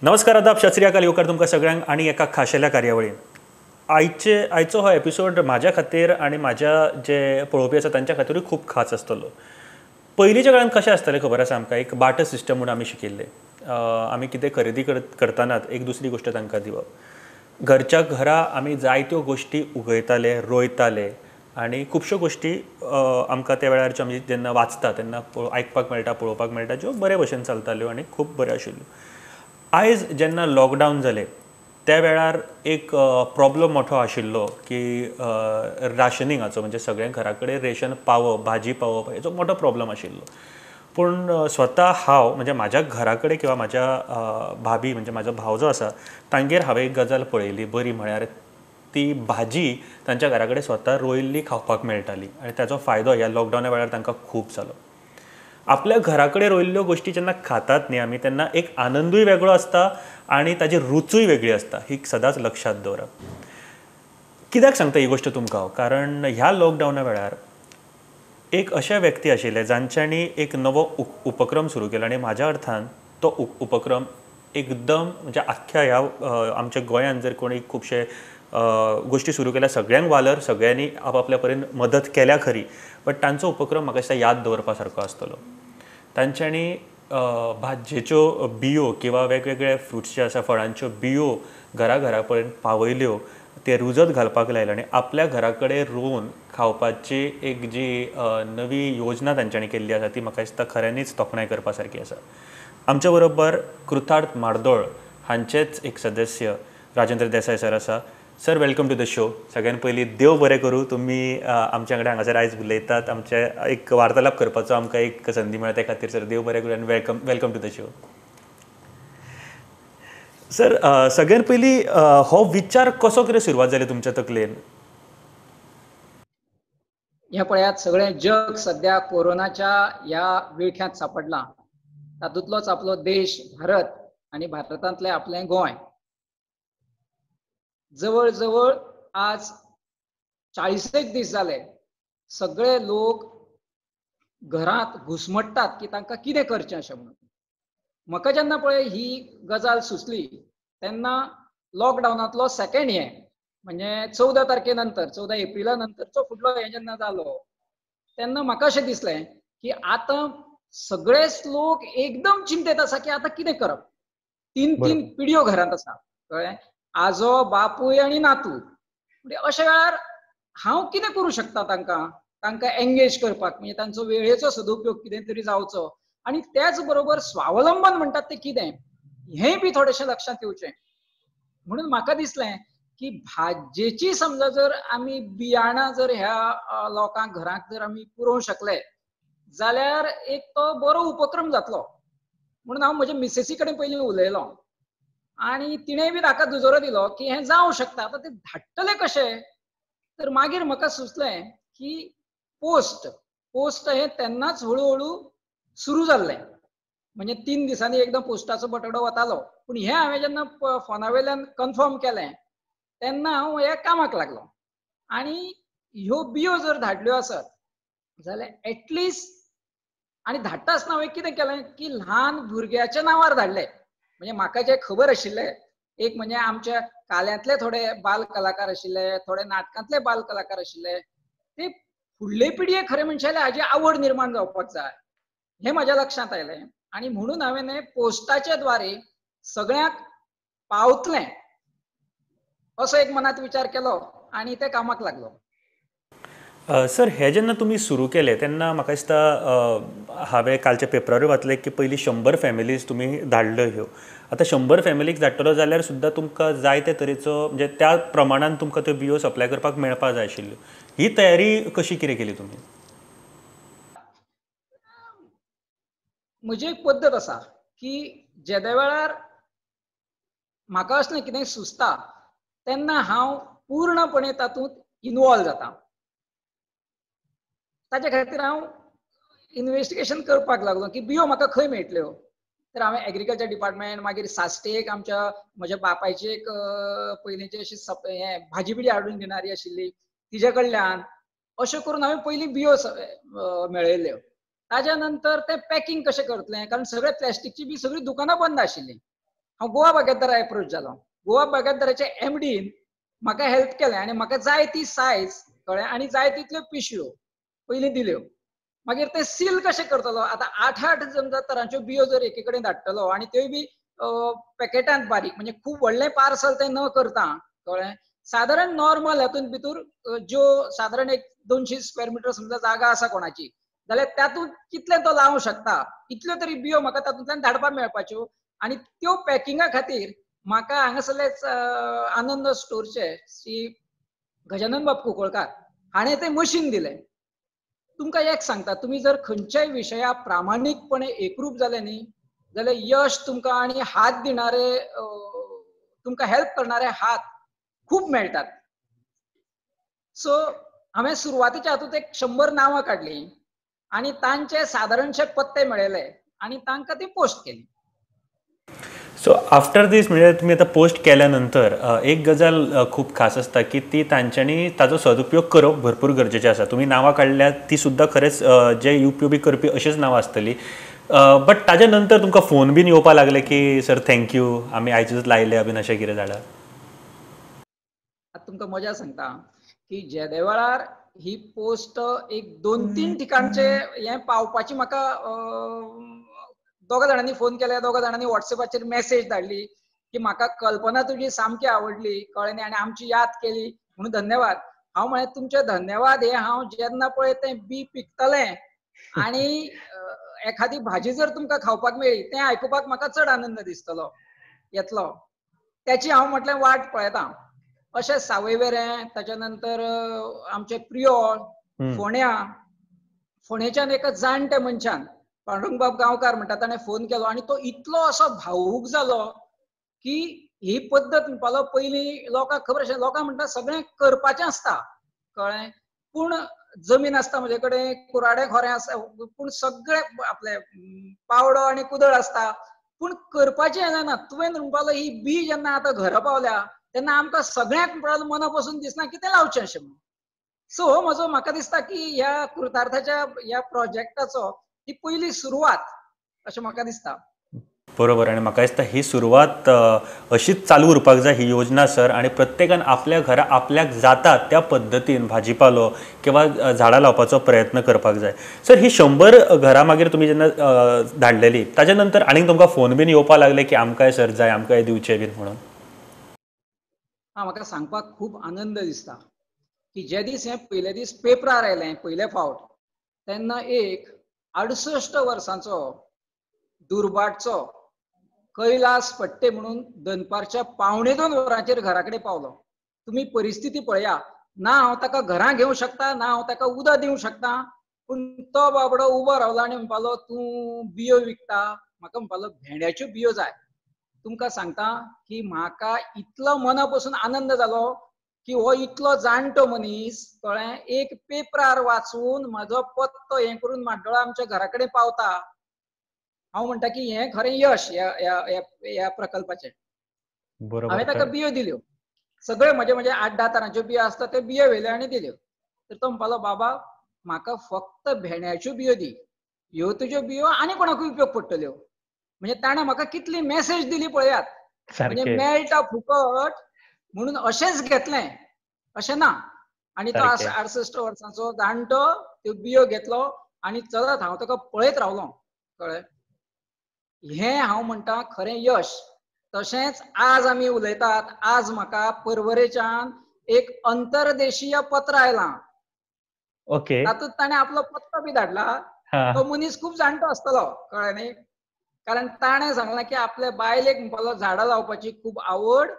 नमस्कार, आदाब, सत श्री अकाल, येवकार तुमकां सगळ्यांक आनी एका खाशेल्या कार्यावळीन. आयचो हो एपिसोड म्हाज्या खातीर आनी म्हाज्या जे पळोवपी आसा तांच्या खातीरूय खूब खास आसतलो. पयलींच्या काळान कशें आसतालें खबर आसा आमकां, एक बार्टर सिस्टम म्हूण आमी शिकिल्ले. आमी कितें खरेदी करतनाच एक दुसरी गोश्ट तांकां दिवप. घरच्या घरा आमी जायत्यो गोश्टी उगयताले, रोयताले आनी खुबश्यो गोश्टी आमकां त्या वेळार आमी जेन्ना वाचता तेन्ना आयकपाक मेळटा, पळोवपाक मेळटा, ज्यो बरे भशेन चलताल्यो आनी खूब बऱ्यो आशिल्ल्यो. आयज जेन्ना लॉकडावन जालें त्या वेळार एक प्रॉब्लम मोठो आशिल्लो की राशनिंगाचो, म्हणजे सगळ्यां घरा कडेन रेशन पावप, भाजी पावप हेचो मोठो प्रॉब्लम आशिल्लो. पूण स्वता हांव म्हणजे म्हाज्या घरा कडेन किंवा म्हाज्या भाभी म्हणजे म्हाजो भाव जो आसा तांगेर हांवें एक गजाल पळयली बरी, म्हळ्यार ती भाजी तांच्या घरा कडेन स्वता रोयल्ली खावपाक मेळटाली आनी ताचो फायदो ह्या लॉकडावना वेळार तांकां खूब जालो. आपल्या घरा कडेन रोयल्ल्यो गोश्टी जेन्ना खातात न्ही आमी तेन्ना एक आनंदूय वेगळो आसता आनी ताजी रुचूय वेगळी आसता, ही सदांच लक्षांत दवरप. कित्याक सांगता ही गोश्ट तुमकां हांव, कारण ह्या लॉकडावना वेळार एक अशे व्यक्ती आशिल्ले जांच्यांनी एक नवो उपक्रम सुरू केलो आनी म्हाज्या अर्थान तो उपक्रम एकदम म्हणजे आख्ख्या ह्या आमच्या गोंयांत जर कोणी खुबशे गोश्टी सुरू केल्या, सगळ्यांक वालर, सगळ्यांनी आपआपल्या परीन मदत केल्या खरी, बट तांचो उपक्रम म्हाका दिसता याद दवरपा सारको आसतलो. तांच्यांनी भाजयेच्यो बियो किंवा वेगवेगळे फ्रुट्स जे आसा फळांच्यो बियो घरा घरा पर्यंत पावयल्यो, ते रुजत घालपाक लायले आनी आपल्या घरा कडेन रोवन खावपाची एक जी नवी योजना तांच्यांनी केल्ली आसा ती म्हाका दिसता खऱ्यांनीच तोखणाय करपा सारकी आसा. आमच्या बरोबर कृतार्थ म्हार्दोळ हांचेच एक सदस्य राजेंद्र देसाय सर आसा. Sir, welcome to the show. सगळ्यान पयलीं देव बरें करूं, तुमी आमच्या कडेन हांगासर आयज उलयतात, आमचे एक वार्तालाप करपाचो आमकां एक संदी मेळ्ळा त्या खातीर सर देव बरें करूं आनी welcome to the show. Sir, सगळ्यान पयलीं हो विचार कसो कितें सुरवात जाली तुमच्या तकलेन? हें पळयात, सगळें जग सद्या कोरोनाच्या ह्या विळख्यांत सांपडलां. तातूंतलोच आपलो देश भारत आनी भारतांतलें आपलें गोंय. जवळ जवळ आज 40 दीस जाले सगळे लोक घरांत घुसमट्टात की तांकां कितें करचें अशें म्हणून. म्हाका जेन्ना पळय ही गजाल सुचली तेन्ना लॉकडावनांतलो सेकेंड हें म्हणजे 14 तारखे नंतर 14 एप्रिला नंतरचो फुडलो हें जेन्ना जालो तेन्ना म्हाका अशें दिसलें की आतां सगळेच लोक एकदम चिंतेत आसा की आतां कितें करप. तीन तीन पिढयो घरांत आसा, कळ्ळें, आजो, बापूय आनी नातू. म्हणजे अशा वेळार हांव कितें करूं शकता तांकां तांकां एंगेज करपाक, म्हणजे तांचो वेळेचो सदुपयोग कितें तरी जावचो आनी त्याच बरोबर स्वावलंबन म्हणटात तें कितें हें बी थोडेशें लक्षांत येवचें. म्हणून म्हाका दिसलें की भाजयेची समजा जर आमी बियाणां जर ह्या लोकांक घरांत जर आमी पुरोवंक शकले जाल्यार एक तो बरो उपक्रम जातलो. म्हणून हांव म्हज्या मिसेसी कडेन पयलीं उलयलो आनी तिणें बी म्हाका दुजोरो दिलो की हें जावं शकता. आतां तें धाडटले कशें, तर मागीर म्हाका सुचलें की पोस्ट पोस्ट हें तेन्नाच हळू हळू सुरू जाल्लें, म्हणजे 3 दिसांनी एकदम पोस्टाचो बटाडो वतालो. पूण हें हांवें जेन्ना फोना वयल्यान कन्फर्म केलें तेन्ना हांव ह्या कामाक लागलो. आनी ह्यो बियो जर धाडल्यो आसत जाल्यार एटलिस्ट, आनी धाडटा आसतना हांवें कितें केलें की ल्हान भुरग्याच्या नांवार धाडले. म्हणजे म्हाका जे खबर आशिल्ले, एक म्हणजे आमच्या काल्यांतले थोडे बाल कलाकार आशिल्ले, थोडे नाटकांतले बाल कलाकार आशिल्ले, ते फुडले पिढये खरें म्हणचे हाजी आवड निर्माण जावपाक जाय हें म्हाज्या लक्षांत आयलें. आनी म्हणून हांवें पोस्टाच्या द्वारे सगळ्यांक पावतलें असो एक मनांत विचार केलो आनी ते कामाक लागलो. सर, हे जेन्ना तुमी सुरू केलें तेन्ना म्हाका दिसता हांवें कालच्या पेपरारूय वाचलें की पयलीं 100 फॅमिलीज तुमी धाडल्यो ह्यो. आतां 100 फॅमिलीक धाडटलो जाल्यार सुद्दां तुमकां जाय ते तरेचो म्हणजे त्या प्रमाणान तुमकां त्यो बियो सप्लाय करपाक मेळपाक जाय आशिल्ल्यो. ही तयारी कशी कितें केली तुमी? म्हजी एक पद्दत आसा की जेद्या वेळार म्हाका असलें कितें सुचता तेन्ना हांव पूर्णपणे तातूंत इनवॉल्व जाता. ताच्या खातीर हांव इन्वेस्टिगेशन करपाक लागलो की बियो म्हाका खंय मेळटल्यो. तर हांवें एग्रीकल्चर डिपार्टमेंट, मागीर साश्टेक आमच्या म्हज्या बापायची एक पयलींची अशी हें भाजी बिडी हाडून दिणारी आशिल्ली तिजे कडल्यान, अशें करून हांवें पयलीं बियो मेळयल्यो. ताज्या नंतर तें पॅकिंग कशें करतलें, कारण सगळे प्लास्टिकची बी सगळीं दुकानां बंद आशिल्लीं. हांव गोवा बागायतदारा एप्रोच जालो. गोवा बागायतदाराच्या एमडीन म्हाका हेल्प केलें आनी म्हाका जाय ती सायज कळ्ळें आनी जाय तितल्यो पिशव्यो पयलीं दिल्यो. मागीर ते सील कशें करतलो, आतां 8-8 समजा तरांच्यो बियो जर एके कडेन धाडटलो आनी त्योय बी पॅकेटांत बारीक, म्हणजे खूब व्हडलें पार्सल तें न करता कळ्ळें, सादारण नॉर्मल हातूंत भितर ज्यो सादारण एक 200 स्क्वेअर मिटर समजा जागा आसा कोणाची जाल्यार तातूंत कितलें तो लावंक शकता इतल्यो तरी बियो म्हाका तातूंतल्यान धाडपाक मेळपाच्यो. आनी त्यो पॅकिंगा खातीर म्हाका हांगासरलेच आनंद स्टोरचे श्री गजानन बाब कुंकळकार हाणें तें मशीन दिलें. तुमकां एक सांगता, तुमी जर खंयच्याय विशया प्रामाणीकपणे एकरूप जाले न्ही जाल्यार यश तुमकां आनी हात दिणारे तुमकां हेल्प करणारे हात खूब मेळटात. सो हांवें सुरवातेच्या हातूंत एक 100 नांवां काडलीं आनी तांचे सादारणशे पत्ते मेळयले आनी तांकां ती पोस्ट केली. सो आफ्टर दीस म्हणजे तुमी आतां पोस्ट केल्या नंतर एक गजाल खूब खास आसता की ती तांच्यांनी ताजो सदुपयोग करप भरपूर गरजेचें आसा. तुमी नांवां काडल्या ती सुद्दां खरेंच जे उपयोगी करपी अशीच नांवां आसतली, बट ताज्या नंतर तुमकां फोन बीन येवपाक लागले की सर thank you आमी आयजूच लायले बीन अशें कितें जालां? आतां तुमकां मजा सांगता की जेदे वेळार ही पोस्ट एक 2-3 ठिकाणचे हें पावपाची म्हाका दोगा जाणांनी फोन केले, दोगा जाणांनी वॉट्सएपाचेर मेसेज धाडली की म्हाका कल्पना तुजी सामकी आवडली कळ्ळें न्ही आनी आमची याद केली म्हणून धन्यवाद. हांव म्हळें तुमचें धन्यवाद हे हांव जेन्ना पळय तें बी पिकतलें आनी एखादी भाजी जर तुमकां खावपाक मेळ्ळी तें आयकुपाक म्हाका चड आनंद दिसतलो येतलो, त्याची हांव म्हटलें वाट पळयता. अशें सावयवेरें, ताच्या नंतर आमचें प्रियोळ, फोण्या, फोंडेच्यान एका जाणट्या मनशान पांडुरंगबाब गांवकार म्हणटा ताणें फोन केलो आनी तो इतलो असो भावूक जालो की ही पद्दत म्हणपालो पयलीं लोकांक खबर आशिल्लें, लोकांक म्हणटा सगळें करपाचें आसता कळ्ळें, पूण जमीन आसता म्हजे कडेन, कुराडे खोरें आसता, पूण सगळें आपलें पावडो आनी कुदळ आसता, पूण करपाचें जायना. तुवें म्हणपालो ही बी जेन्ना आतां घरा पावल्या तेन्ना आमकां सगळ्यांक म्हणपालो मना पसून दिसना की तें लावचें अशें म्हणून. सो हो म्हजो म्हाका दिसता की ह्या कृतार्थाच्या ह्या प्रोजेक्टाचो ही पयली सुरवात अशें म्हाका दिसता. बरोबर, आनी म्हाका दिसता ही सुरवात अशीच चालू उरपाक जाय ही योजना सर, आनी प्रत्येकान आपल्या घरा आपल्याक जाता त्या पद्दतीन भाजीपालो किंवा झाडां लावपाचो प्रयत्न करपाक जाय. सर ही 100 घरां मागीर तुमी जेन्ना धाडलेली ताच्या नंतर आनीक तुमकां फोन बीन येवपाक लागले की आमकांय सर जाय आमकांय दिवचे बीन म्हणून? हां, म्हाका सांगपाक खूब आनंद दिसता की जे दीस हें पयले दीस पेपरार आयलें पयले फावट तेन्ना एक 68 वर्सांचो दुर्भाटचो कैलास फट्टे म्हणून दनपारच्या 1:45 वरांचेर घरा कडेन पावलो. तुमी परिस्थिती पळया, ना हांव ताका घरां घेवंक शकता ना हांव ताका उदक दिवंक शकता, पूण तो बाबडो उबो रावलो आनी म्हणपालो तूं बियो विकता, म्हाका म्हणपालो भेंड्याच्यो बियो जाय. तुमकां सांगता की म्हाका इतलो मना पसून आनंद जालो की हो इतलो जाणटो मनीस कळ्ळें एक पेपरार वाचून म्हजो पत्तो हें करून म्हाड्डोळा आमच्या घरा कडेन पावता. हांव म्हणटा की हें खरें यश ह्या ह्या प्रकल्पाचें. हांवें ताका बियो दिल्यो, सगळे म्हजे म्हजे 8-10 तरांच्यो बियो आसता त्यो बियो व्हेल्यो आनी दिल्यो. तर तो म्हणपालो बाबा म्हाका फक्त भेंड्याच्यो बियो दी, ह्यो तुज्यो बियो आनी कोणाकूय उपयोग पडटल्यो. म्हणजे ताणें म्हाका कितली मेसेज दिली पळयात, म्हणजे मेळटा फुकट म्हणून अशेंच घेतलें अशें ना. आनी तो 68 वर्सांचो जाणटो त्यो बियो घेतलो आनी चलत हांव ताका पळयत रावलो कळ्ळें. हें हांव म्हणटा खरें यश. तशेंच आज आमी उलयतात, आज म्हाका परवरेच्यान एक अंतरदेशीय पत्र आयलां. ओके, तातूंत ताणें आपलो पत्तो बी धाडला. तो मनीस खूब जाणटो आसतलो कळ्ळें न्ही, कारण ताणें सांगलां की आपल्या बायलेक म्हणपालो झाडां लावपाची खूब आवड,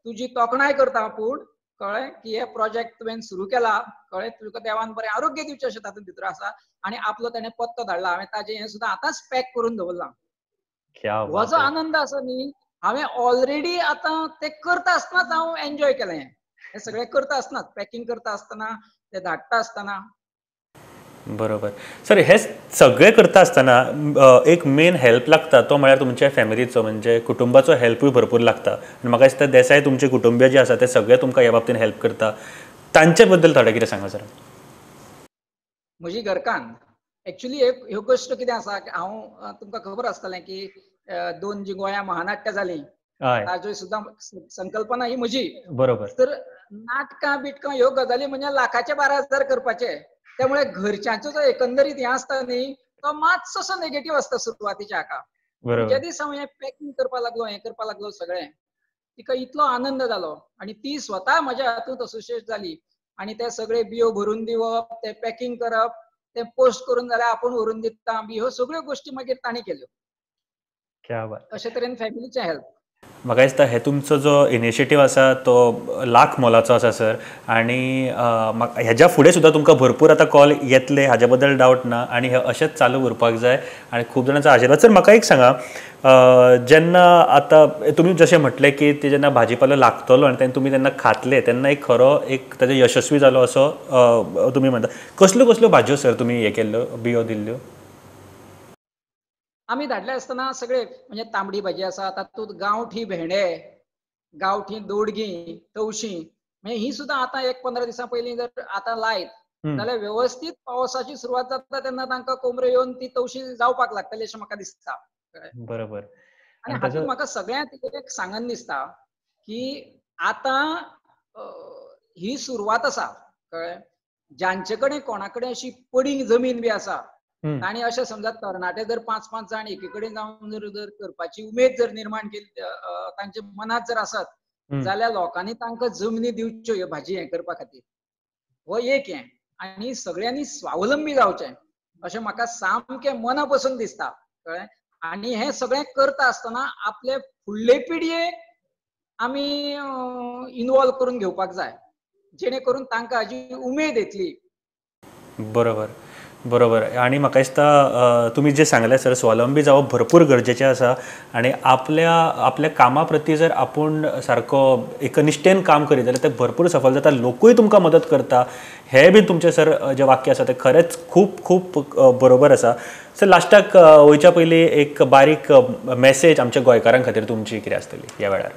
तुजी तोखणाय करता पूण कळ्ळें की हे प्रोजेक्ट तुवें सुरू केला कळ्ळें, तुका देवान बरें आरोग्य दिवचें अशें तातूंत भितर आसा. आनी आपलो ताणें पत्तो धाडला, हांवें ताजें हें सुद्दां आतांच पॅक करून दवरलां. हो जो आनंद आसा न्ही, हांवें ऑलरेडी आतां तें करता आसतनाच हांव एन्जॉय केलें. हें सगळें करता आसतनाच, पॅकिंग करता आसतना, तें धाडटा आसतना. बरोबर सर, हे सगळें करता आसतना एक मेन हेल्प लागता तो म्हळ्यार तुमच्या फॅमिलीचो, म्हणजे कुटुंबाचो हेल्पूय भरपूर लागता. आनी म्हाका दिसता देसाय तुमचे कुटुंबीय जे आसा ते सगळे तुमकां ह्या बाबतीन हेल्प करता, तांचे बद्दल थोडें कितें सांगा सर. म्हजी घरकान्न एक्चुअली ह्यो गोश्ट कितें आसा, हांव तुमकां खबर आसतलें की 2 जी गोंया महानाट्य जालीं ताज्यो सुद्दां संकल्पना ही म्हजी. बरोबर. तर नाटकां बिटकां ह्यो गजाली म्हणजे लाखाचे 12,000 करपाचे, त्यामुळे घरच्यांचो जो एकंदरीत हें आसता न्ही तो मातसो नेगेटीव आसता सुरवातीच्या हाका. ज्या दीस हांव हें पॅकिंग करपाक लागलो, हें करपाक लागलो सगळें, तिका इतलो आनंद जालो आनी ती स्वता म्हज्या हातूंत असोसिएट जाली आनी ते सगळे बियो भरून दिवप, ते पॅकिंग करप, ते पोस्ट करून जाल्यार आपूण व्हरून दिता बी, ह्यो सगळ्यो गोष्टी मागीर तांणी केल्यो. अशे तरेन फॅमिलीचें हेल्प. म्हाका दिसता हे तुमचो जो इनिशिएटीव आसा तो लाख मोलाचो आसा सर, आनी हेज्या फुडें सुद्दां तुमकां भरपूर आतां कॉल येतले हाज्या बद्दल डावट ना, आनी हे अशेंच चालू उरपाक जाय आनी खूब जाणांचो आशिर्वाद. सर म्हाका एक सांगा, जेन्ना आतां तुमी जशें म्हटलें की ते जेन्ना भाजीपालो लागतलो आनी तेन्ना तुमी तेन्ना खातले तेन्ना एक खरो एक ताजे यशस्वी जालो असो तुमी म्हणटा, कसल्यो कसल्यो भाजयो सर तुमी हें केल्ल्यो, बियो दिल्ल्यो? आमी धाडले आसतना सगळे म्हणजे तांबडी भाजी आसा, तातूंत गांवठी भेंडे, गांवठी दोडगी, तवशीं, म्हणजे ही सुद्दां आतां एक 15 दिसां पयलीं जर आतां लायत जाल्यार व्यवस्थीत पावसाची सुरवात जाता तेन्ना तांकां कोमरे येवन ती तवशीं जावपाक लागतली अशें म्हाका दिसता. बरोबर. आनी हातूंत म्हाका सगळ्यांत एक सांगन दिसता की आतां ही सुरवात आसा, कळ्ळें, जांचे कडेन कोणा कडेन अशी पडींग जमीन बी आसा तांणी अशें समजा तरणाटे जर 5-5 जाण एकी कडेन जावन जर करपाची उमेद जर निर्माण केली तांच्या मनांत जर आसत जाल्यार लोकांनी तांकां जमनी दिवच्यो ह्यो भाजी हें करपा खातीर, हो एक हें. आनी सगळ्यांनी स्वावलंबी जावचें अशें म्हाका सामकें मना पसून दिसता, कळ्ळें. आनी हें सगळें करता आसतना आपले फुडले पिढयेक आमी इनवॉल्व करून घेवपाक जाय, जेणे करून तांकां हाजी उमेद येतली. बरोबर बरोबर. आनी म्हाका दिसता तुमी जें सांगलें सर, स्वावलंबी जावप भरपूर गरजेचें आसा आनी आपल्या आपल्या कामा प्रती जर आपूण सारको एकनिश्ठेन काम करीत जाल्यार तें भरपूर सफल जाता, लोकूय तुमकां मदत करता. हें बी तुमचें सर जें वाक्य आसा तें खरेंच खूब खूब बरोबर आसा. सर लास्टाक वयच्या पयलीं एक बारीक मॅसेज आमच्या गोंयकारां खातीर तुमची कितें आसतली ह्या वेळार?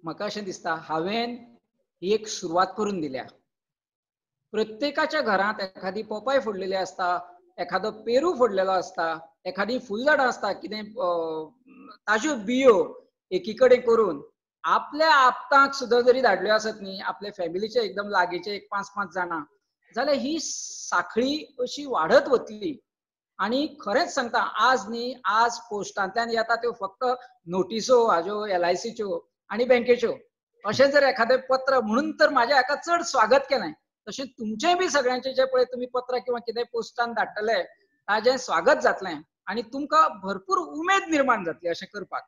म्हाका अशें दिसता हांवें ही एक सुरवात करून दिल्या. प्रत्येकाच्या घरांत एखादी पोपाय फोडलेली आसता, एखादो पेरू फोडलेलो आसता, एखादी फुलझाडां आसता, कितें ताज्यो बियो एकी कडेन करून आपल्या आपताक सुद्दां जरी धाडल्यो आसत न्ही, आपल्या फॅमिलीचे एकदम लागींचे एक 5-5 जाणां, जाल्यार ही साखळी अशी वाडत वतली. आनी खरेंच सांगता आज न्ही, आज पोस्टांतल्यान येता त्यो फक्त नोटिसो हाज्यो LICच्यो आनी बँकेच्यो, अशें जर एखादें पत्र म्हणून तर म्हाज्या हाका चड स्वागत केलें. तशें तुमचें बी सगळ्यांचें जें पळय तुमी पत्र किंवा कितें पोस्टान धाडटले ताजें स्वागत जातलें आनी तुमकां भरपूर उमेद निर्माण जातली अशें करपाक.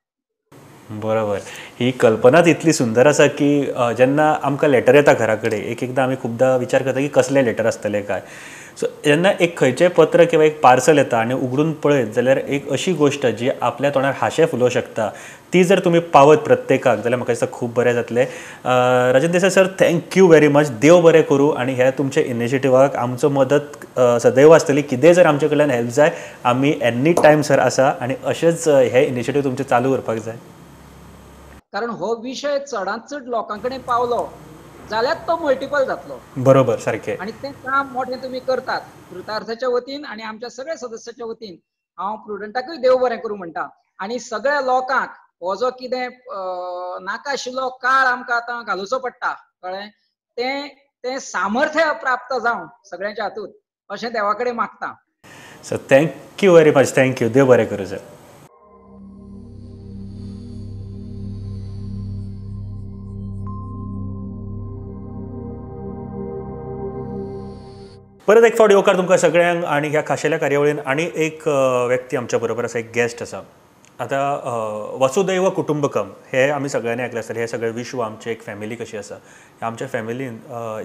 बरोबर. ही कल्पनाच इतली सुंदर आसा की जेन्ना आमकां लेटर येता घरा कडेन, एक एकदां आमी खुबदां विचार करता की कसलें लेटर आसतलें काय. सो जेन्ना एक खंयचें पत्र किंवा एक पार्सल येता आनी उगडून पळयत जाल्यार एक अशी गोश्ट जी आपल्या तोंडार हांशें फुलोवंक शकता ती जर तुमी पावत प्रत्येकाक जाल्यार म्हाका दिसता खूब बरें जातलें. Rajan Desai sir, thank you very much. देव बरें करूं आनी ह्या तुमच्या इनिशिएटिवाक आमचो मदत सदैव आसतली. कितें जर आमचे कडल्यान हेल्प जाय आमी एनी टायम सर आसा आनी अशेंच हे इनिशिएटीव तुमचें चालू उरपाक जाय. कारण हो विशय चडांत चड लोकां कडेन पावलो जाल्यार तो मल्टिपल जातलो. बरोबर, सारकें. आनी तें काम मोठें तुमी करतात कृतार्थाच्या वतीन आनी आमच्या सगळ्या सदस्याच्या वतीन हांव प्रुडंटाकूय देव बरें करूं म्हणटा. आनी सगळ्या लोकांक हो जो कितें नाका आशिल्लो काळ आमकां आतां घालोवचो पडटा, कळ्ळें, तें तें सामर्थ्य प्राप्त जावं सगळ्यांच्या हातूंत अशें देवा कडेन मागता. Sir thank you very much. Thank you. देव बरें करूं सर. परत एक फावट येवकार तुमकां सगळ्यांक आनी ह्या खाशेल्या कार्यावळीन आनी एक व्यक्ती आमच्या बरोबर आसा, एक गेस्ट आसा. आतां वसुदैव कुटुंबकम हे आमी सगळ्यांनी आयकलें आसतलें. हें सगळें विश्व आमचें एक फॅमिली कशी आसा. आमच्या फॅमिलीन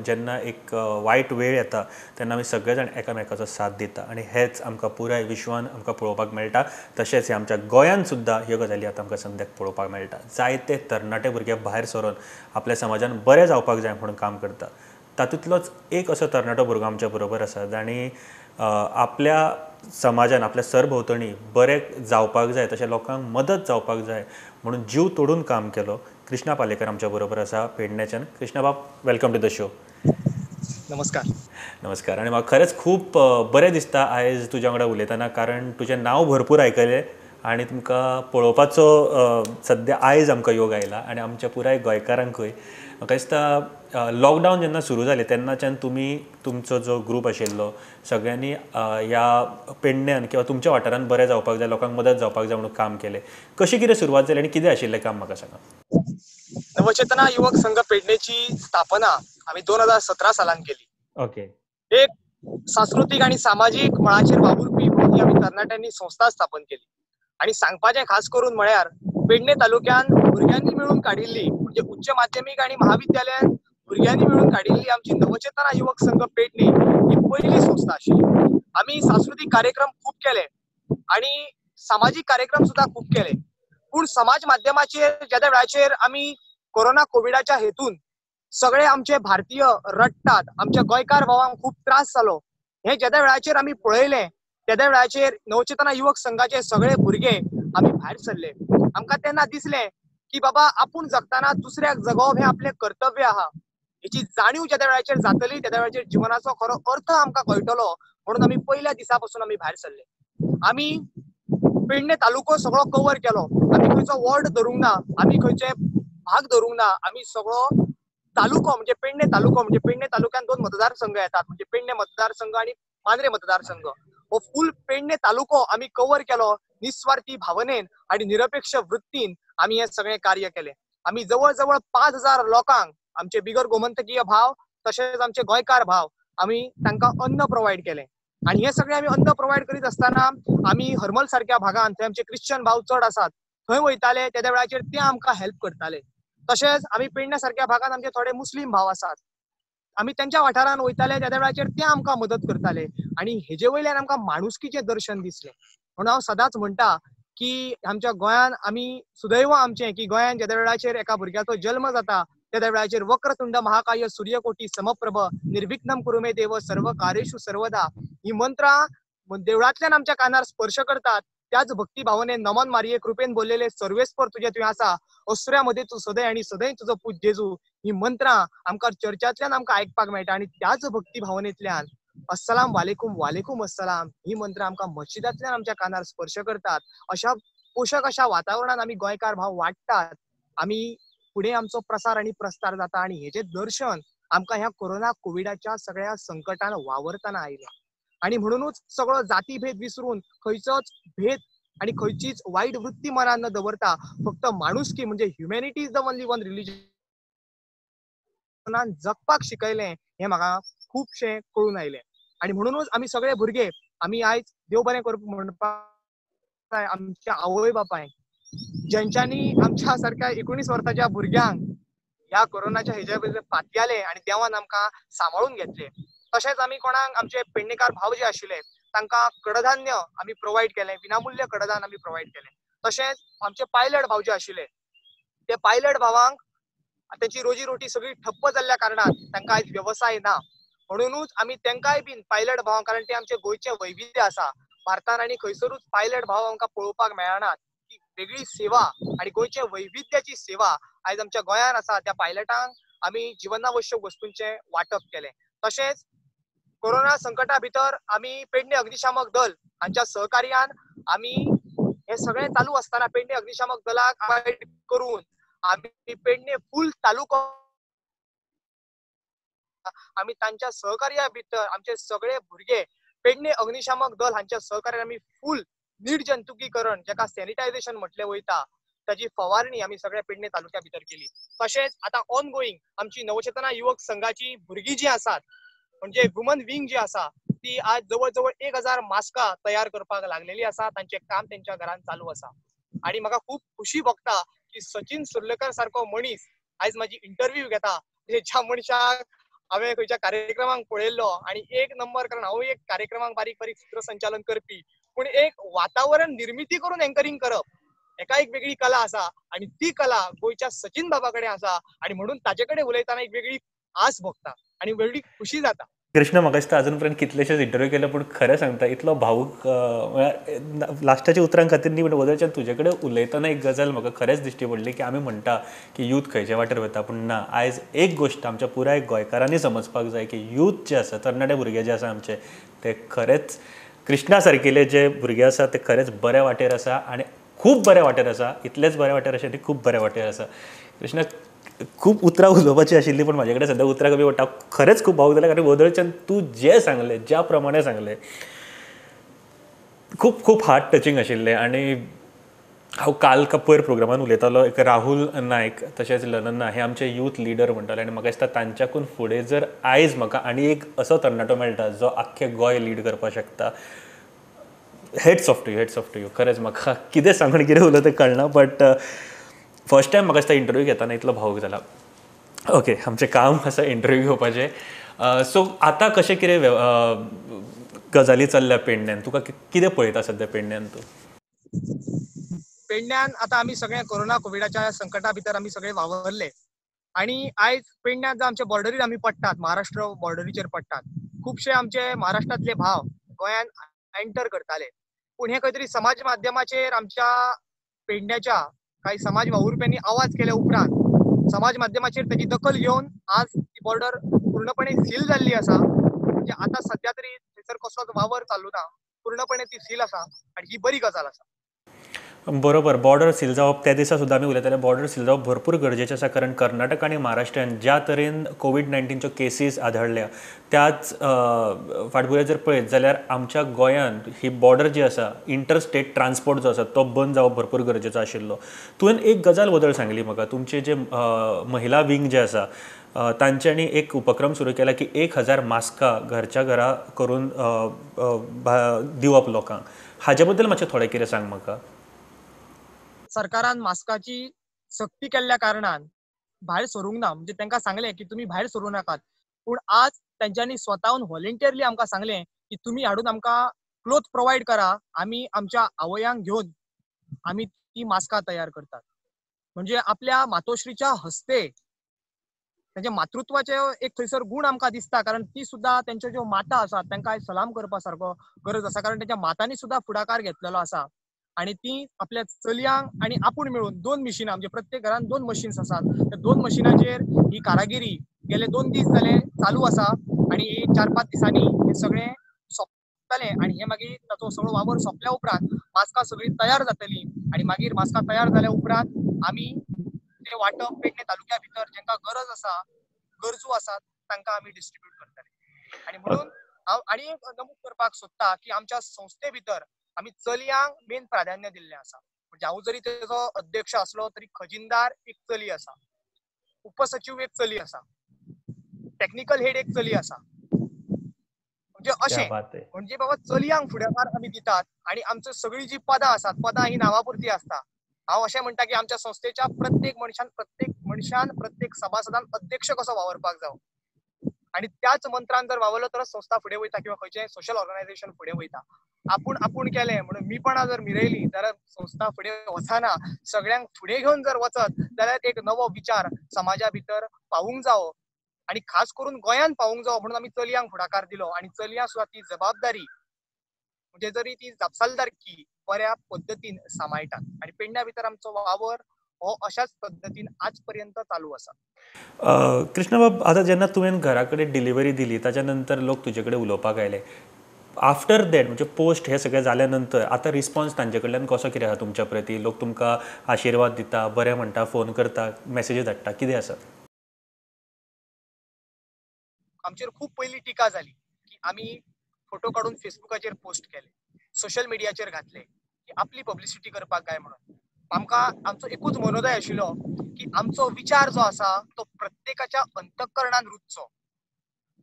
जेन्ना एक वायट वेळ येता तेन्ना आमी सगळे जाण एकामेकाचो साथ दिता आनी हेंच आमकां पुराय विश्वान आमकां पळोवपाक मेळटा. तशेंच आमच्या गोंयान सुद्दां ह्यो गजाली आतां आमकां सद्याक पळोवपाक मेळटा. जायते तरणाटे भुरगे भायर सरून आपल्या समाजान बरें जावपाक जाय म्हणून काम करता. तातूंतलोच एक असो तरणाटो भुरगो आमच्या बरोबर आसा जाणी आपल्या समाजान आपल्या सरभोंवतणी बरें जावपाक जाय, तशें लोकांक मदत जावपाक जाय म्हणून जीव तोडून काम केलो. कृष्णा पालेकर आमच्या बरोबर आसा पेडण्याच्यान. कृष्णा बाब, welcome to the show. नमस्कार. नमस्कार. आनी म्हाका खरेंच खूब बरें दिसता आयज तुज्या वांगडा उलयतना, कारण तुजें नांव भरपूर आयकलें आनी तुमकां पळोवपाचो सद्या आयज आमकां योग आयला आनी आमच्या पुराय गोंयकारांकूय. म्हाका दिसता लॉकडावन जेन्ना सुरू जालें तेन्नाच्यान तुमी तुमचो जो ग्रूप आशिल्लो सगळ्यांनी ह्या पेडण्यान किंवा तुमच्या वाठारांत बरें जावपाक जाय, लोकांक मदत जावपाक जाय म्हणून काम केलें. कशी कितें सुरवात जाली आनी कितें आशिल्लें काम म्हाका सांगा. नवचेतना युवक संघ पेडणेची स्थापना आमी 2017 सालान केली. ओके. एक सांस्कृतीक आनी सामाजीक मळाचेर वावुरपी म्हणून आमी तरणाट्यांनी संस्था स्थापन केली. आनी सांगपाचें खास करून म्हळ्यार पेडणे तालुक्यान भुरग्यांनी मेळून काडिल्ली, म्हणजे उच्च माध्यमीक आनी महाविद्यालयान भुरग्यांनी मेळून काडिल्ली आमची नवचेतना युवक संघ पेडणे ही पयली संस्था आशिल्ली. आमी सांस्कृतीक कार्यक्रम खूब केले आनी सामाजीक कार्यक्रम सुद्दां खूब केले, पूण समाज माध्यमाचेर जेद्या वेळाचेर आमी कोरोना कोविडाच्या हेतून सगळे आमचे भारतीय रडटात, आमच्या गोंयकार भावांक खूब त्रास जालो, हे जेद्या वेळाचेर आमी पळयलें तेद्या वेळाचेर नवचेतना युवक संघाचे सगळे भुरगे आमी भायर सरले. आमकां तेन्ना दिसलें की बाबा आपूण जगतना दुसऱ्याक जगोवप हें आपलें कर्तव्य आहा, हेची जाणीव जेद्या वेळाचेर जातली तेद्या वेळाचेर जिवनाचो खरो अर्थ आमकां कळटलो म्हणून आमी पयल्या दिसा पासून आमी भायर सरले. आमी पेडणे तालुको सगळो कवर केलो, आमी खंयचो वॉर्ड धरूंक ना, आमी खंयचे भाग धरूंक ना, आमी सगळो तालुको म्हणजे पेडणे तालुको, म्हणजे पेडणे तालुक्यान 2 मतदारसंघ येतात, म्हणजे पेडणे मतदारसंघ आनी मांद्रे मतदारसंघ, हो फूल पेडणे तालुको आमी कवर केलो. निस्वार्थी भावनेन आनी निरपेक्ष वृत्तीन आमी हें सगळें कार्य केलें. आमी जवळ जवळ 5000 लोकांक, आमचे बिगर गोमंतकीय भाव तशेंच आमचे गोंयकार भाव, आमी तांकां अन्न प्रोवायड केलें. आनी हें सगळें आमी अन्न प्रोवायड करीत आसतना आमी हरमल सारक्या भागान, थंय आमचे क्रिश्चन भाव चड आसात, थंय वयताले तेद्या वेळाचेर ते आमकां हेल्प करताले. तशेंच आमी पेडण्या सारक्या भागान आमचे थोडे मुस्लीम भाव आसात, आमी तेंच्या वाठारान वयताले तेद्या वेळाचेर ते आमकां मदत करताले. आनी हेजे वयल्यान आमकां माणुसकीचें दर्शन दिसलें. म्हणून हांव सदांच म्हणटा की आमच्या गोंयान आमी सुदैव आमचें की गोंयान जेद्या वेळाचेर एका भुरग्याचो जल्म जाता तेद्या वेळाचेर वक्रतुंड महाकाय सूर्यकोटी समप्रभ निर्विघ्नं कुरु मे देव सर्व कार्येषु सर्वदा ही मंत्रां देवळांतल्यान आमच्या कानार स्पर्श करतात. त्याच भक्ती भावनेन नमन मारिये कृपेन बोललेले सर्वेस्पर तुजे तुवें आसा, असुऱ्या मदें तूं सदैव आनी सदैव तुजो पूत जेजू, ही मंत्रां आमकां चर्चांतल्यान आमकां आयकपाक मेळटा. आनी त्याच भक्ती भावनेंतल्यान अस्सलाम वालेकुम वालेकुम अस्सलाम ही मंत्रां आमकां मस्जिदांतल्यान आमच्या कानार स्पर्श करतात. अशा पोशक अशा वातावरणान आमी गोंयकार भाव वाडटात, आमी फुडें आमचो प्रसार आनी प्रस्तार जाता. आनी हेजें दर्शन आमकां ह्या कोरोना कोविडाच्या सगळ्या संकटान वावरतना आयलें. आनी म्हणुनूच सगळो जातीभेद विसरून खंयचोच भेद आनी खंयचीच वायट वृत्ती मनान न दवरता फक्त माणुसकी म्हणजे humanity is the only one religion जगपाक शिकयलें हें म्हाका खुबशें कळून आयलें. आनी म्हणुनूच आमी सगळे भुरगे आमी आयज देव बरें करूं म्हणपाक जाय आमच्या आवय बापायक, ज्यांच्यांनी आमच्या सारक्या 19 वर्साच्या भुरग्यांक ह्या कोरोनाच्या हेज्या पातयाले आनी देवान आमकां सांबाळून घेतले. तशेंच आमी कोणाक आमचे पेडणेकार भाव जे आशिल्ले तांकां कडधान्य आमी प्रोवायड केलें, विनामूल्य कडधान्य आमी प्रोवायड केलें. तशेंच आमचे पायलट भाव जे आशिल्ले ते पायलट भावांक तेंची रोजी रोटी सगळी ठप्प जाल्ल्या कारणान तांकां आयज वेवसाय ना, म्हणुनूच आमी तेंकांय बीन पायलट भावांक, कारण ते आमचे गोंयचे वैविध्य आसा, भारतान आनी खंयसरूच पायलट भाव आमकां पळोवपाक मेळनात, ही वेगळी सेवा आनी गोंयचे वैविध्याची सेवा आयज आमच्या गोंयान आसा. त्या पायलटांक आमी जिवनावश्यक वस्तूंचें वांटप केलें. तशेंच कोरोना संकटा भितर आमी पेडणे अग्निशामक दल हांच्या सहकार्यान आमी हे सगळें चालू आसतना पेडणे अग्निशामक दलाक इनवायट करून आमी पेडणे फूल तालुको आमी तांच्या सहकार्या भितर आमचे सगळे भुरगे पेडणे अग्निशामक दल हांच्या सहकार्यान आमी फूल निर्जंतुकीकरण जेका सॅनिटायझेशन म्हटलें वयता ताची फवारणी आमी सगळ्या पेडणे तालुक्या भितर केली. तशेंच आतां ऑनगोईंग आमची नवचेतना युवक संघाची भुरगीं जी आसात म्हणजे वुमन विंग जी आसा ती आज जवळ जवळ 1000 मास्कां तयार करपाक लागलेली आसा, तांचें काम तेंच्या घरान चालू आसा. आनी म्हाका खूब खुशी भोगता की सचिन सुर्लेकर सारको मनीस आयज म्हाजी इंटरव्यू घेता, ज्या मनशाक हांवें खंयच्या कार्यक्रमाक पळयल्लो आनी एक नंबर, कारण हांव एक कार्यक्रमाक बारीक बारीक सूत्रसंचालन करपी, पूण एक वातावरण निर्मिती करून एंकरींग करप हेका एक वेगळी कला आसा आनी ती कला गोंयच्या सचिन बाबा कडेन आसा आनी म्हणून ताचे कडेन उलयतना एक वेगळी आस भोगता आनी वेगळी खुशी जाता. कृष्ण, म्हाका दिसता अजून पर्यंत कितलेशेच इंटरव्यू केले पूण खरें सांगता इतलो भावूक लास्टाच्या उतरां खातीर न्ही, पूण वदळच्यान तुजे कडेन उलयतना एक गजाल म्हाका खरेंच दिश्टी पडली की आमी म्हणटा की यूथ खंयच्या वाटेर वता, पूण ना, आयज एक गोश्ट आमच्या पुराय गोंयकारांनी समजपाक जाय की यूथ जे आसा, तरणाटे भुरगे जे आसा आमचे, ते खरेंच कृष्णा सारकिले जे भुरगे आसा ते खरेंच बऱ्या वाटेर आसा आनी खूब बऱ्या वाटेर आसा, इतलेच बऱ्या वाटेर आशिल्ले आनी खूब बऱ्या वाटेर आसा. कृष्णा, खूब उतरां उलोवपाची आशिल्ली पण म्हाजे कडेन सद्या उतरां कमी पडटा. खरेंच खूब भावूक जालें कारण वदळच्यान तूं जें सांगलें, ज्या प्रमाणे सांगलें, खूब खूब हार्ट टचिंग आशिल्लें. आनी हांव काल का पयर प्रोग्रामान उलयतालो, एक राहुल नायक तशेंच लनन्ना हे आमचे यूथ लिडर म्हणटाले आनी म्हाका दिसता तांच्याकून फुडें जर आयज म्हाका आनी एक असो तरणाटो मेळटा जो आख्खें गोंय लीड करपाक शकता, hats off to you, hats off to you. खरेंच म्हाका कितें सांगून कितें उलोवं तें कळना, बट फर्स्ट टायम म्हाका दिसता इंटरव्यू घेतना इतलो भावूक जाला. ओके, आमचें काम आसा इंटरव्यू घेवपाचें. सो आतां कशें कितें गजाली चल्ल्या पेडण्यान, तुका कितें पळयता सद्या पेडण्यान तूं? पेडण्यान आतां आमी सगळे कोरोना कोविडाच्या संकटा भितर आमी सगळे वावरले आनी आयज पेडण्यान आमच्या बॉर्डरीर आमी पडटात, महाराष्ट्र बॉर्डरीचेर पडटात. खुबशे आमचे महाराष्ट्रांतले भाव गोंयान एंटर करताले, पूण हे खंय तरी समाज माध्यमाचेर आमच्या पेडण्याच्या काही समाज वावुरप्यांनी आवाज केल्या उपरांत समाज माध्यमाचेर तेजी दखल घेवन आज ती बॉर्डर पूर्णपणे सील जाल्ली आसा. म्हणजे आतां सद्या तरी थंयसर कसलोच वावर चालू ना, पूर्णपणे ती सील आसा आनी ही बरी गजाल आसा. बरोबर, बॉर्डर सील जावप त्या दिसा सुद्दां आमी उलयताले, बॉर्डर सील जावप भरपूर गरजेचें आसा कारण कर्नाटक आनी महाराष्ट्रान ज्या तरेन कोवीड-19च्यो केसीस आदळ्ळ्या त्याच फाटभुंयेर जर पळयत जाल्यार आमच्या गोंयांत ही बॉर्डर जी आसा, इंटर स्टेट ट्रान्सपोर्ट जो आसा तो बंद जावप भरपूर गरजेचो आशिल्लो. तुवें एक गजाल बदल सांगली म्हाका, तुमचे जे महिला विंग जे आसा तांच्यांनी एक उपक्रम सुरू केला की 1000 मास्कां घरच्या घरा करून दिवप लोकांक, हाजे बद्दल मातशें थोडें कितें सांग म्हाका. सरकारान मास्काची सक्ती केल्ल्या कारणान भायर सरूंक ना, म्हणजे तांकां सांगलें की तुमी भायर सरूं नाकात, पूण आज तेंच्यांनी स्वताहून व्हॉलेंटियरली आमकां सांगलें की तुमी हाडून आमकां क्लोथ प्रोवायड करा, आमी आमच्या आवयांक घेवन आमी ती मास्कां तयार करतात. म्हणजे आपल्या मातोश्रीच्या हस्ते तेंच्या मातृत्वाचे एक थंयसर गूण आमकां दिसता, कारण ती सुद्दां तेंच्यो ज्यो माता आसात तांकां सलाम करपा सारको गरज आसा, कारण तेंच्या मातांनी सुद्दां फुडाकार घेतलेलो आसा आनी ती आपल्या चलयांक आनी आपूण मेळून 2 मशिनां, म्हणजे प्रत्येक घरान 2 मशीन्स आसात, त्या 2 मशिनाचेर ही कारागिरी गेले 2 दीस जाले चालू आसा आनी 4-5 दिसांनी हे सगळें सोंपतलें आनी हे मागीर ताचो सगळो वावर सोंपल्या उपरांत मास्कां सगळीं तयार जातलीं आनी मागीर मास्कां तयार जाल्या उपरांत आमी ते वांटप पेडणे तालुक्या भितर जांकां गरज आसा, गरजू आसात तांकां आमी डिस्ट्रिब्यूट करतले. आनी म्हणून हांव आनी नमूद करपाक सोदता की आमच्या संस्थे भितर आमी चलयांक मेन प्राधान्य दिल्लें आसा. म्हणजे हांव जरी तेजो अध्यक्ष आसलो तरी खजिनदार एक चली आसा, उपसचीव एक चली आसा, टॅक्निकल हेड एक चली आसा. म्हणजे अशें म्हणजे बाबा चलयांक फुडाकार आमी दितात आनी आमचो सगळीं जी पदां आसात, पदां ही नांवापुरती आसता. हांव अशें म्हणटा की आमच्या संस्थेच्या प्रत्येक मनशान प्रत्येक सभासदान अध्यक्ष कसो वावरपाक जावो आनी त्याच मंत्रान जर वावरलो तर संस्था फुडें वयता किंवा खंयचें सोशल ऑर्गनायझेशन फुडें वयता. आपूण आपूण केलें म्हणून मीपणा जर मिरयली जाल्यार संस्था फुडें वचना. सगळ्यांक फुडें घेवन जर वचत जाल्यार एक नवो विचार समाजा भितर पावूंक जावो आनी खास करून गोंयांत पावूंक जावो म्हणून आमी चलयांक फुडाकार दिलो आनी चलयां सुद्दां ती जबाबदारी म्हणजे जरी ती जापसालदारकी बऱ्या पद्दतीन सांबाळटात आनी पेडण्या भितर आमचो वावर हो अशाच पद्दतीन आज पर्यंत चालू आसा. कृष्णबाब, आतां जेन्ना तुवें घरा कडेन डिलिव्हरी दिली ताच्या नंतर लोक तुजे कडेन उलोवपाक आयले, आफ्टर that म्हणजे पोस्ट हे सगळें जाल्या नंतर आतां रिस्पॉन्स तांचे कडल्यान कसो कितें आसा तुमच्या प्रती? लोक तुमकां आशिर्वाद दिता, बरें म्हणटा, फोन करता, मॅसेजी धाडटा, कितें आसा? आमचेर खूब पयली टिका जाली की आमी फोटो काडून फेसबुकाचेर पोस्ट केले, सोशल मिडियाचेर घातले की आपली पब्लिसिटी करपाक काय म्हणून. आमकां आमचो एकूच मनोदय आशिल्लो की आमचो विचार जो आसा तो प्रत्येकाच्या अंतःकरणान रुजचो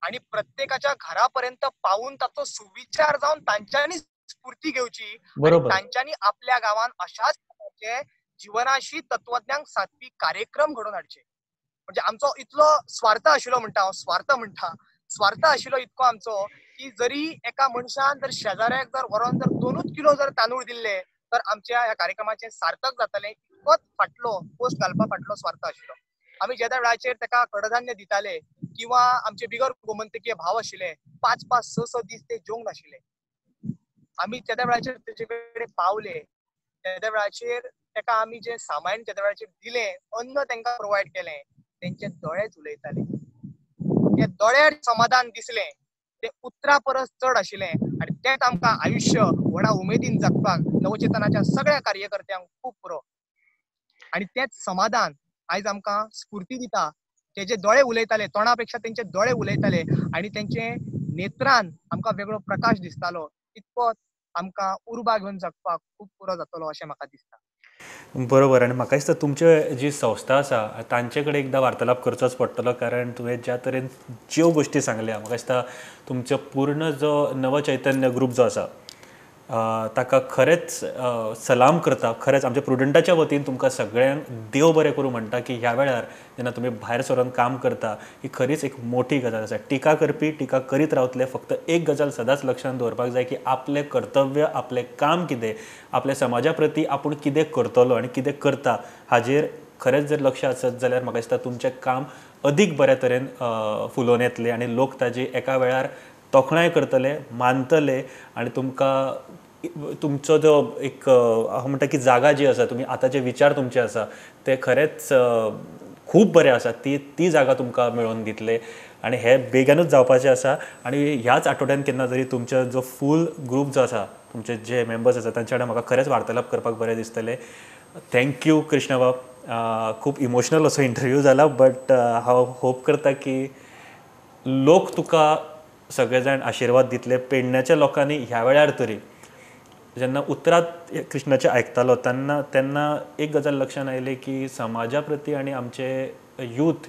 आनी प्रत्येकाच्या घरा पर्यंत पावून ताचो सुविचार जावन तांच्यांनी स्फूर्ती घेवची, तांच्यांनी आपल्या गांवान अशाच प्रकारचे जिवनाशी तत्वज्ञान साधपी कार्यक्रम घडोवन हाडचे. म्हणजे आमचो इतलो स्वार्थ आशिल्लो, म्हणटा हांव स्वार्थ म्हणटा, स्वार्थ आशिल्लो इतको आमचो की जरी एका मनशान जर शेजाऱ्याक जर व्हरोन जर 2 किलो जर तांदूळ दिल्ले तर आमच्या ह्या कार्यक्रमाचें सार्थक जातलें इतकोच फाटलो पोस्ट घालपा फाटलो स्वार्थ आशिल्लो. आमी ज्या वेळाचेर ताका कडधान्य दिताले किंवा आमचे बिगर गोमंतकीय भाव आशिल्ले 5-5, 6-6 दीस ते जेवंक नाशिल्ले, आमी त्या वेळाचेर तेजे कडेन पावले, त्या वेळाचेर ताका आमी जें सामान त्या वेळाचेर दिलें, अन्न तांकां प्रोवायड केलें, तेंचे दोळेच उलयताले, ते दोळ्यार समाधान दिसलें, ते उतरा परस चड आशिल्लें आनी तेंच आमकां आयुश्य व्हडा उमेदीन जगपाक नवचेतनाच्या सगळ्या कार्यकर्त्यांक खूब पुरो. आनी तेंच समाधान आयज आमकां स्फूर्ती दिता. तेजे दोळे उलयताले, तोंडा पेक्षा तेंचे दोळे उलयताले आनी तेंचे नेत्रान आमकां वेगळो प्रकाश दिसतालो. इतकोच आमकां उर्बा घेवन जगपाक खूब पुरो जातलो अशें म्हाका दिसता. बरोबर. आनी म्हाका दिसता तुमचे जी संस्था आसा तांचे कडेन एकदां वार्तालाप करचोच पडटलो, कारण तुवें ज्या तरेन ज्यो गोश्टी सांगल्या म्हाका दिसता तुमचो पूर्ण जो नवचैतन्य ग्रूप जो आसा ताका खरेंच सलाम करता. खरेंच आमच्या प्रुडंटाच्या वतीन तुमकां सगळ्यांक देव बरें करूं म्हणटा की ह्या वेळार जेन्ना तुमी भायर सरून काम करता ही खरीच एक मोठी गजाल आसा. टिका करपी टिका करीत रावतले, फक्त एक गजाल सदांच लक्षांत दवरपाक जाय की आपलें कर्तव्य, आपलें काम कितें, आपल्या समाजा प्रती आपूण कितें करतलो आनी कितें करता हाजेर खरेंच जर लक्ष आसत जाल्यार म्हाका दिसता तुमचें काम अदीक बऱ्या तरेन फुलोवन येतलें आनी लोक ताजी एका वेळार तोखणाय करतले, मानतले आनी तुमकां तुमचो जो एक हांव म्हणटा की जागा जी आसा, तुमी आतां जे विचार तुमचे आसा ते खरेंच खूब बरे आसा, ती ती जागा तुमकां मेळोवन दितले आनी हे बेगानूच जावपाचें आसा. आनी ह्याच आठवड्यान केन्ना तरी तुमचो जो फूल ग्रूप जो आसा, तुमचे जे मेंबर्स आसा तांचे वांगडा म्हाका खरेंच वार्तालाप करपाक बरें दिसतलें. Thank you कृष्णबाब, खूब इमोशनल असो इंटरव्यू जाला, बट हांव होप करता की लोक तुका सगळे जाण आशिर्वाद दितले. पेडण्याच्या लोकांनी ह्या वेळार तरी जेन्ना उतरात कृष्णाचें आयकतालो तेन्ना तेन्ना एक गजाल लक्षांत आयली की समाजा प्रती आनी आमचे यूथ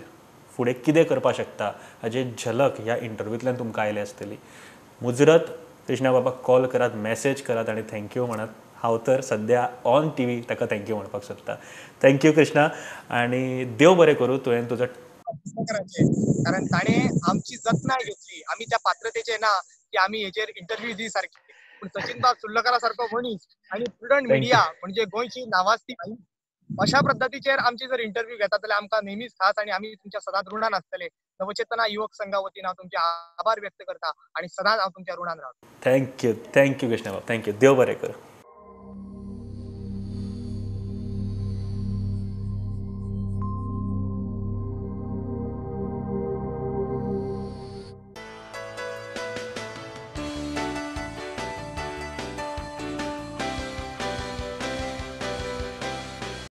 फुडें कितें करपाक शकता हाजी झलक ह्या इंटरव्यूंतल्यान तुमकां आयली आसतली. मुजरत कृष्णा बाबाक कॉल करात, मॅसेज करात आनी thank you म्हणात. हांव तर सद्या ऑन टी व्ही ताका thank you म्हणपाक सोदता. Thank you Krishna आनी देव बरें करूं तुवें तुजो, कारण ताणें आमची जतनाय घेतली. आमी त्या पात्रतेचे ना की आमी हेचेर इंटरव्यू दी सारकी, पूण सचिन बाब सुर्लकारा सारको मनीस आनी प्रुडंट मिडिया म्हणजे गोंयची नावाजती अशा पद्दतीचेर आमची जर इंटरव्यू घेता जाल्यार आमकां नेहमीच खास आनी आमी तुमच्या सदांच ऋणान आसतले. नवचेतना युवक संघा वतीन हांव तुमचे आभार व्यक्त करता आनी सदांच हांव तुमच्या ऋणान रावता. Thank you, thank you कृष्णबाब, thank you. देव बरें करूं.